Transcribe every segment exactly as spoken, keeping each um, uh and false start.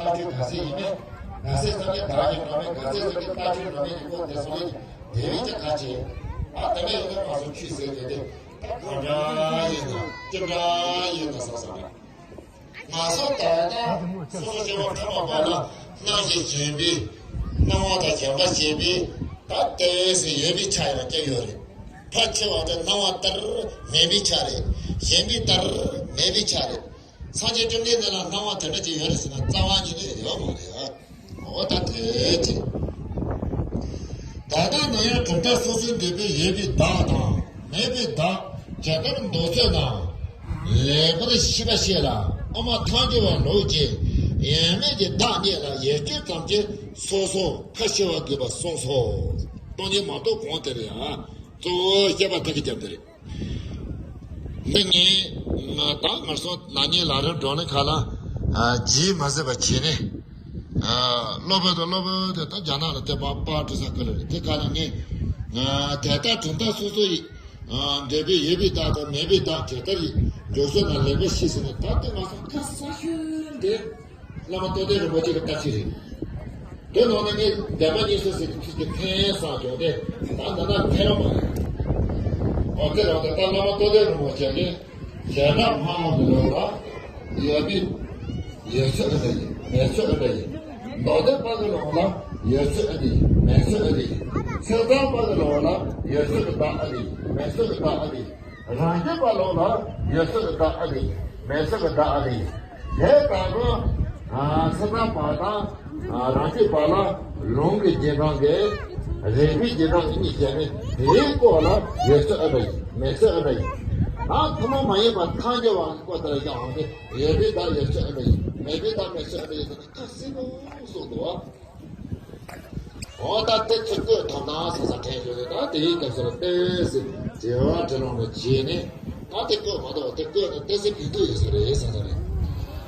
ལྟ་སྤྱོད་ག་ཚད་ཡིན་མིན། ག་ཚད་ཙམ་གྱི་བདག་གི་སྒྲོན་མེ། ག་ཚད་ཙམ་གྱི་ལྟ་སྤྱོད་སྒྲོན་མེ་ཡིན་ཁོ་དེ་ཚོ་ལས་དེ་བས་ཀྱང་ཁ་ཆེ། ཨ་དེ་འདྲ་ཡིན་ན་ང་ཚོ་ཆོས་ཟེར་རྒྱུ་དེ་ད་གང་འདྲ་ཡིན་ན་ཅི་འདྲ་ཡིན་ན་བསམ་བསམ་རེད། ང་ཚོ་ད་ལྟ་སོ་སོ་སྐྱེ་བོ་ཕྲ་མོ་པ་ལ་སྣང་ཞེན་བྱེད་པའི་སྣང་བ་དང་ཞེན་པ་བྱེད་པའི་ད་ལྟའི་ཟེར་ཡོད་པའི་ཆ་ཡང་སྐྱེ་ཡོད་རེད། ཕལ་ཆེ་བ་དེ་སྣང་བ་ལྟར་མེད་པའི་ཆ་རེད། ཞེན་པའི་ལྟར་མེད་པའི་ཆ་རེད། སངས་རྒྱས་བཅོམ་ལྡན་འདས་ལ་སྣང་བ་དེ་འདྲ་ཅིག་ཡོད་རེད་ཟེར་ན་རྩ་བ་ཉིད་ནས་ཡོད་མ་རེད། འོ་ད་དེ་ཅི། ད་ལྟ་ན་ཡང་གྲུབ་མཐའ་སོ་སོའི་འདོད་པས་ཡོད་པའི་བདག་དང་མེད་པའི་བདག་ཇི་ལྟར་མདོ་ཚོད་ན། ལེགས་པར་ཤེས་པ་ཞིག་ལ་དབུ་མ་ཐལ་འགྱུར་བ་ལུགས་ཀྱི་ཡོད་མེད་ཀྱི་བདག་ཉིད་ལ་ཡིད་དཔྱོད་ཙམ་གྱིས་སོ་སོ་ཁ་ཕྱེ་བ་དགོས་པ་གསུངས་སོ། སྟོང་ཉིད་མ་རྟོགས་གོང་དེ་རེད་ཡ། གཙོ་བོ་བཤད་པ་ཐད་ཀྱི་རྒྱབ་དེ་རེད། འདི་ངས་ང་དང་ངར་སོང་ན་ནིང་ལག་རིམ་བགྲོ་གླེང་ཁག་ལ་ཨ་ཇི་མ་ཟད་པ་བྱས་ནས། ཨ་སློབ་དཔོན་དང་སློབ་དཔོན་དེ་ད་རྒྱ་ནག་ལ་དེ་པ་པ་ཀྲི་ས་ཀི་ལ་རེད། དེ་ག་ལ་ངས་ཨ་དེ་ལྟར་གྲུབ་མཐའ་སོ་སོ་ཡི་ཨ་འདོད་པས་ཡོད་པའི་བདག་དང་མེད་པའི་བདག་དེ་ལྟར་ཡི་འཇོག་ཚུལ་ན་ལེགས་པར་ཤེས་ཟེར་ནས། ད་ལྟ་ང་ཚོ་ཁ་གསལ་ཤོས་འདི་བླ་མ་རྟོགས་ལྡན་རིན་པོ་ཆེ་གི་བརྟག་དཔྱད་རེད། དེ་ནང་ནས་ངས་བདེན་པ་གཉིས་སུ་ཟེར་གྱི་ཚིག་དེ་ཕན་སང་བྱུང་སྟེ། ད་ད་ལྟ་ཕན་རང་མ་རེད། འོ་དེ་རང་དེ་ལྟར་བླ་མ་རྟོགས་ལྡན་རིན་པོ་ཆེ་གིས་བྱེ་བྲག་སྨྲ་བ་གི་ལུགས་ལ་ཡོད་པའི་ཡོད་ཚུལ་ཨ་ནི་ཡིན། མེད་ཚུལ་ཨ་ནི་ཡིན། མདོ་སྡེ་པ་གི་ལུགས་ལ་ཡོད་ཚུལ་ཨ་ནི་ཡིན། མེད་ཚུལ་ཨ་ནི་ཡིན། ཚུལ་ཁྲིམས་པ་གི་ལུགས་ལ་ཡོད་ཚུལ་གྱི་བདག་ཨ་ནི་ཡིན། མེད་ཚུལ་གྱི་བདག་ཨ་ནི་ཡིན། རང་རྒྱུད་པ་ལུགས་ལ་ཡོད་ཚུལ་གྱི་བདག་ཨ་ནི་ཡིན། མེད་ཚུལ་གྱི་བདག་ཨ་ནི་ཡིན། དེ་ལྟ་བུ་ཚུལ་ཁྲིམས་པ་དང་རང་རྒྱུད་པ་ལ་ལུང་གི་རྗེས་འབྲང་གི་རིགས་པའི་རྗེས་འབྲང་གི་གཉིས་བྱས་ནས། དེའི་སྐོར་ལ་ཡོད་ཚུལ་ཨ་ནི་ཡིན། མེད་ཚུལ་ཨ་ནི་ཡིན། ད་ཐུན་མོང་མ་ཡིན་པ་ཐལ་འགྱུར་བ་གི་སྐོར་དེ་ལ་བཞག་འོང་སྟེ། ཡོད་པའི་བདག་ཡོད་ཚུལ་ཨ་ནི་ཡིན། མེད་པའི་བདག་མེད་ཚུལ་ཨ་ནི་ཡིན་ཟེར་ནས་ཁ་གསལ་པོ་གསུངས་འདུག་བ། འོ་ད་དེ་ཚོ་བཀོད་ཐུབ་ན་ས་ས་དྲན་ཞུ་ནས། ད་དེའི་སྐབས་སུ་ལ་ཏོག་ཙམ་དྲི་བ་དྲི་ལན་ལ་བྱས་ནས། ད་དེ་བཀོད་མ་གཏོགས་དེ་བཀོད་ན་ཏོག་ཙམ་ཕན་ཐོགས་ཡོད་ས་རེད་ས་ས་རེད།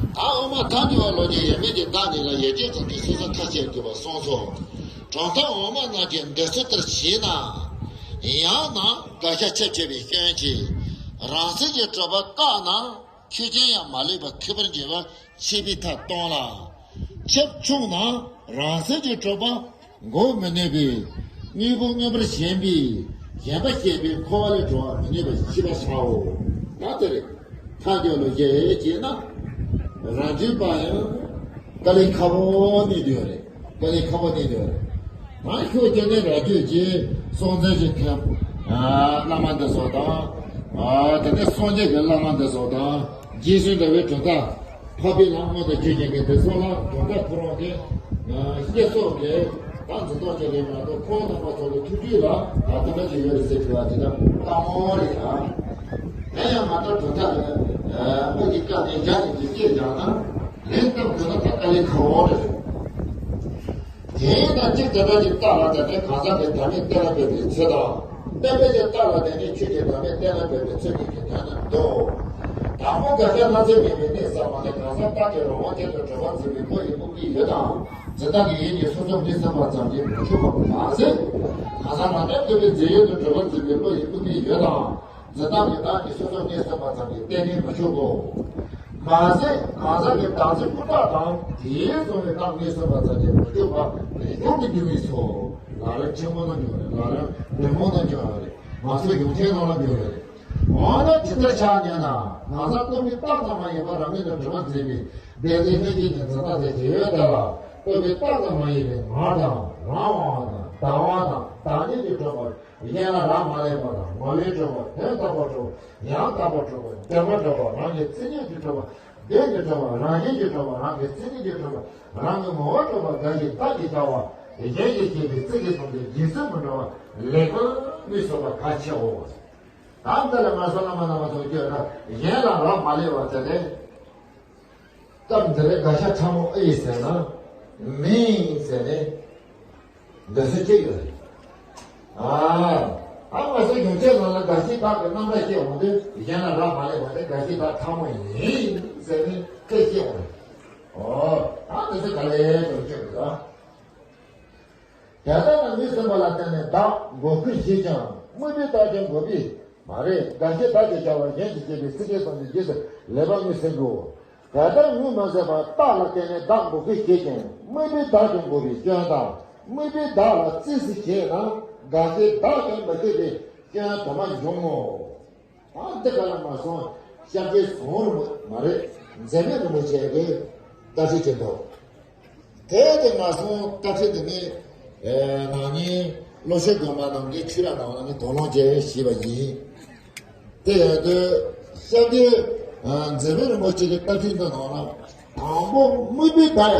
ད་དབུ་མ་ཐལ་འགྱུར་བ་ལུགས་ཀྱི་ཡོད་མེད་ཀྱི་བདག་ཉིད་ལ་ཡིད་དཔྱོད་ཙམ་གྱིས་སོ་སོ་ཐག་བཅད་དགོས་པ་གསུངས་སོ། གྲུབ་མཐའ་འོག་མ་རྣམས་ཀྱིས་འདོད་ཚུལ་ལྟར་བྱས་ན། ཡང་ན་དགག་བྱ་ཁྱབ་ཆེ་བའི་སྐྱོན་གྱིས་རང་མཚན་གྱི་གྲུབ་པ་བཀག་ན། ཆོས་ཅན་ཡང་མ་ལུས་པ་ཁེགས་པར་འགྱུར་བ་ཤེས་པའི་ཐབས་སྟོང་ལ། ཁྱབ་ཆུང་ན་རང་མཚན་གྱི་གྲུབ་པ་འགོག་མི་ནུས་པས། དངོས་པོ་མངོན་པར་ཞེན་པའི་ཞེན་པ་བསྐྱེད་པའི་འཁོར་བ་ལས་གྲོལ་བར་མི་ནུས་པ་ཞེས་པ་བྱའོ། ད་དེ་རེད། ཐལ་འགྱུར་ལུགས་ཀྱི་བྱས་ན། རང་རྒྱུད་པ་ཡང་དཀའ་ལས་ཁག་པོ་གནས་བསྡད་ཡོད་རེད། དཀའ་ལས་ཁག་པོ་གནས་བསྡད་ཡོད་རེད། ང་ཤོག་སྐྱེ་གནས་རང་རྒྱུད་ཀྱི་སྲོག་འཛིན་གྱི་མཁན་བླ་མ་འདི་ཚོ་དང་། དེ་ནས་སངས་རྒྱས་ཀྱི་བླ་མ་འདི་ཚོ་དང་། རྗེས་སུ་འབྲང་བའི་གྲུབ་མཐའ་འཕགས་པའི་ལམ་དངོས་དང་རྗེས་ཀྱི་འདི་ཚོ་ལ་གྲུབ་མཐའ་ཁོ་རང་གི་བསྐྱེད་རྫོགས་ཀྱི་ད་འཛིན་སྟངས་ཅིག་རེད་མ་གཏོགས། ཁོང་རྣམ་པ་ཚོ་གི་ཐུགས་རྒྱུད་ལ་ད་དེ་འདྲ་ཅིག་ཡོད་རེད་ཟེར་གྱི་བ་དེ་ད་དཀའ་མོ་རེད་ཨ། དེ་ཡང་མ་གཏོགས་གྲུབ་མཐའ་ལ་ཨ་ཕ་གི་བཀའ་དེ་རྒྱ་ནས་ཀྱི་སྐྱེས་ཀྱང་ན་ལན་སྟབས་བདེ་ན་ད་དཀའ་ལས་ཁག་པོ་རེད། དེས་ན་གཅིག་དེ་འདྲ་ཞིག་བརྟགས་ལ་དེ་ནས་གང་ཟག་གི་བདག་མེད་གཏན་ལ་འབེབས་པའི་ཚུལ་དང་། བརྟག་པས་ཀྱང་བརྟགས་ལ་དེ་ནས་ཆོས་ཀྱི་བདག་མེད་གཏན་ལ་འབེབས་པའི་ཚུལ་གཉིས་ཀྱི་དོན་ནི་འདུག། དང་པོ་དགག་བྱ་སྣང་ཚུལ་མེད་པའི་གནས་ཟབ་མོ་ནི་གང་ཟག་བདག་གི་རང་དབང་ཅན་དུ་གྲུབ་པར་འཛིན་པའི་བློ་ཡི་དབུ་མའི་ཡུལ་དང་། འཛིན་བདག་གི་ཡིད་ཀྱིས་སོ་སོར་གནས་ཟིན་པ་ཙམ་གྱིས་མི་ཆོག་པ་མ་ཟད། གང་ཟག་རང་དོན་མཐུན་པའི་རྫས་ཡོད་དུ་གྲུབ་པར་འཛིན་པའི་བློ་ཡི་དབུ་མའི་ཡུལ་དང་། འཛིན་བདག་གི་བདག་ཉིད་སོ་སོར་གནས་ཟིན་པ་ཙམ་གྱིས་གཏན་ནས་མི་ཆོག་གོ། མ་ཟད་གང་ཟག་གི་བདག་འཛིན་ཀུན་བརྟགས་དང་དེས་བཟུང་བའི་བདག་གནས་ཟིན་པ་ཙམ་གྱིས་མི་ཆོག་པ་ཡོངས་སུ་འགྱུར་བས་སོ། ལག་ལེན་ཆེན་པོ་ནང་འགྱུར་བ་རེད། ལག་ལེན་འདྲེན་མོ་ནང་འགྱུར་བ་རེད། ང་ཚོ་ཡོངས་ཁྱབ་ནང་ལ་འགྱུར་བ་རེད། འོ་ན་ཇི་ལྟར་ཆགས་ཉན་ན། གང་ཟག་སྟོང་པའི་རྟགས་ཙམ་མ་ཡིན་པར་རང་ངོས་ནས་གྲུབ་པར་འཛིན་པའི་བདེན་འཛིན་ལྷན་སྐྱེས་ཀྱི་འཛིན་སྟངས་དེ་ཇི་ཡོད་དེ་ལ། སྟོང་པའི་རྟགས་ཙམ་མ་ཡིན་པའི་ངར་དང་རང་དབང་བ་དང་བདག་དབང་དང་བདག་ཉིད་ཀྱིས་གྲུབ་པ། གཞན་ལ་རག་མ་ལས་པ་དང་། ངོ་བོས་གྲུབ་པ། དོན་དམ་པར་གྲུབ་པ། ཡང་དག་པར་གྲུབ་པ། བདེན་པར་གྲུབ་པ། རང་གི་མཚན་ཉིད་ཀྱིས་གྲུབ་པ། དོན་གྱིས་གྲུབ་པ། རང་བཞིན་གྱིས་གྲུབ་པ། རང་གི་མཚན་ཉིད་ཀྱིས་གྲུབ་པ། རང་གི་ངོ་བོར་གྲུབ་པ་འགའ་ཞིག་བདག་གིས་བྱ་བ། གཞན་གྱིས་བྱས་པའི་ཚིག་གིས་བཟུང་སྟེ་རྗེས་སུ་མི་འབྲང་བ་ལེགས་པར་མི་གསུངས་པ་གལ་ཆེའོ། ད་ལྟ་ལ་ང་ཚོ་བླ་མ་རྣམ་པ་ཚོ་སྐྱོན་ན་གཞན་ལ་རག་མ་ལས་པ་དེ་ནི། སྐབས་འདིར་དགག་བྱ་ཕྲ་མོ་ཨེ་ཡིན་ཟེར་ན། མིན་ཟེར་ནས་འདོད་སྲོལ་སྐྱེ་ཡོད་རེད། ཨ། ཨ་ང་ཚོ་ཡོངས་ཁྱབ་ནང་ལ་དགག་བྱའི་བདག་གི་རྣམ་གྲངས་སྐྱེ་འོང་དུས་གཞན་ལ་རག་མ་ལས་པ་དེ་དགག་བྱའི་བདག་ཕྲ་མོ་ཡིན་ཟེར་ནས་དེ་སྐྱེ་འོང་རེད། ཨོ། ཨ་འདོད་སྲོལ་ག་ལེར་འགྲོ་སྐྱོ་རེད་ཨ། དེ་ལྟར་ན་མི་སེམས་པ་ལ་བརྟེན་ནས་བདག་འགོག་ཁུལ་བྱེད་ཀྱང་དངོས་པོའི་རྟགས་ཀྱང་འགོག་པས་མ་རེད། དགག་བྱའི་བདག་ཅེས་བྱ་བ་གཞན་གྱིས་བྱས་པའི་ཚིག་གིས་སྟོང་ནས་རྗེས་སུ་ལེགས་པར་མི་ཟིན་གོ། དེ་ལྟར་ངོས་མ་ཟིན་པར་རྟགས་ལ་བརྟེན་ནས་བདག་འགོག་གི་བྱེད་ཅིང་། དམིགས་པའི་བདག་ཀྱང་འགོག་པའི་སྐྱོན་དང་། དམིགས་པའི་བདག་ལ་རྩིས་སུ་བྱེད་ན་འགའ་ཞིག་བདག་ཀྱང་མི་བྱེད་པའི་སྐྱོན་དུ་མ་འབྱུང་ངོ་། ཨ་འདི་ག་ལ་མ་སོང་། ཤཱཀྱའི་ཟོང་རིན་པོ་མ་རེད། འཛད་མེད་རིན་པོ་ཆེ་གི་བཀའ་ཁྲིད་ཅིག་འདུག་དེ་དེ་མ་སོང་། བཀའ་ཁྲིད་དེ་ནི་ནང་ཉིད་བློ་ཤེས་སྒོམ་པ་ནང་གི་ཆོས་ར་ནང་ལ་ནི་དོགས་སློང་བྱས་ཞེས་པ་ཡིན། དེ་ཡང་དུ་ཤཱཀྱའི་འཛད་མེད་རིན་པོ་ཆེ་གི་བཀའ་ཁྲིད་འདི་ནང་ལ་དང་པོ་དམིགས་པའི་བདག